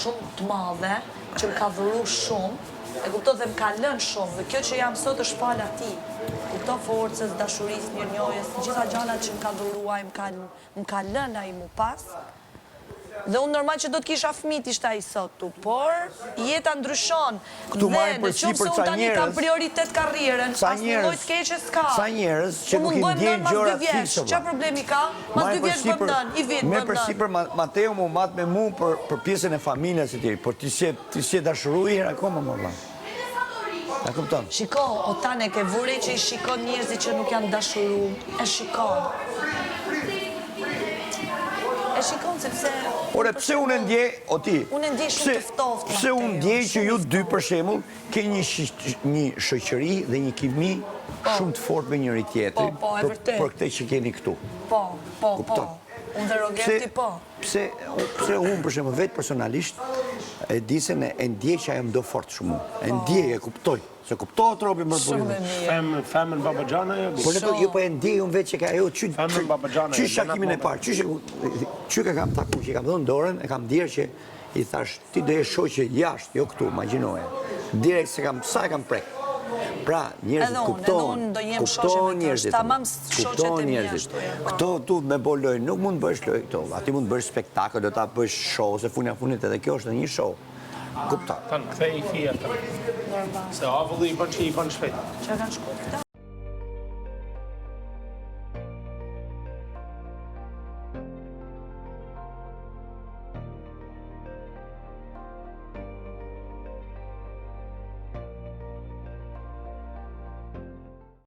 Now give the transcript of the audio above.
shumë të madhe, që më ka dhuru shumë, e kupton dhe më ka lënë shumë, dhe kjo që jam sot është falë atij. Kupton forcës, dashurisë, mirënjohjes, të gjitha gjanat që më ka dhuru ai, më ka më ka lënë ai mu pas. Dhe unë normal që do të kisha fëmijë të ishte ai sot këtu, por jeta ndryshon Këtu dhe marrin në qoftë përsipër se unë ca tani kam njerëz, prioritet karrierën, ca asnjë lloj njerëz, të keqe s'ka. ca njerëz që Unë nuk mund i bëhem nënë ndjejnë mas dy gjërat vjeç, fiks o ça vlla. problemi ka? Mas Marrin dy vjeç bëhem përsipër, nënë, i vit merr bëhem nënë. përsipër Mateo mu mat me mu për për pjesën e familjes e tjerë, por ti s'je ti s'je dashuru i herë akoma mo vlla. A kupton? Shiko, o Tane, ke vu re që i shikon njerëzit që nuk janë dashuru, e shikon. E shikon sepse Ore, pse unë e ndjej, o ti, Unë e ndjej shumë të ftohtë, pse unë Mateo, ndjej që shumë ju i dy ftohtë. për shembull ke një një shoqëri dhe një kimi Po. shumë të fortë me njëri tjetrin Po, po, e për, vërtetë. për këtë që keni këtu. Po, po, po. Kupton? Unë dhe Rogerti po. Pse, pse unë për shembull vetë personalisht e di se ne e ndjej që ajo më do fort shumë. mua. E ndjej, e kuptoj. Se kuptohet robi më Shumë e mirë. Femën, femën babaxhana ajo Po ne po jo po e ndjej unë vetë që ka ajo çy Femën babaxhana, Qysh e lënë takimin e atë parë, qysh qy ka kam taku, që i kam dhënë dorën, e kam ndjerë që i thash ti do jesh shoqe jashtë, jo këtu, imagjinoje. Direkt se kam sa e kam prek. Pra, njerëzit Edhe unë, edhe kuptohen, unë do jem shoqe kuptohen me të, njerëzit. tamam shoqet e kuptohen mia njerëzit. ashtu janë, po. Këto tu me bo lojë, nuk mund të bësh lojë këto. Aty mund të bësh spektakël, do ta bësh show, se fundja fundit edhe kjo është një show. Kupton. Tan, kthej i fija tan. Normal. Se avulli i bën që i bën shpejt. Që kanë shku këta?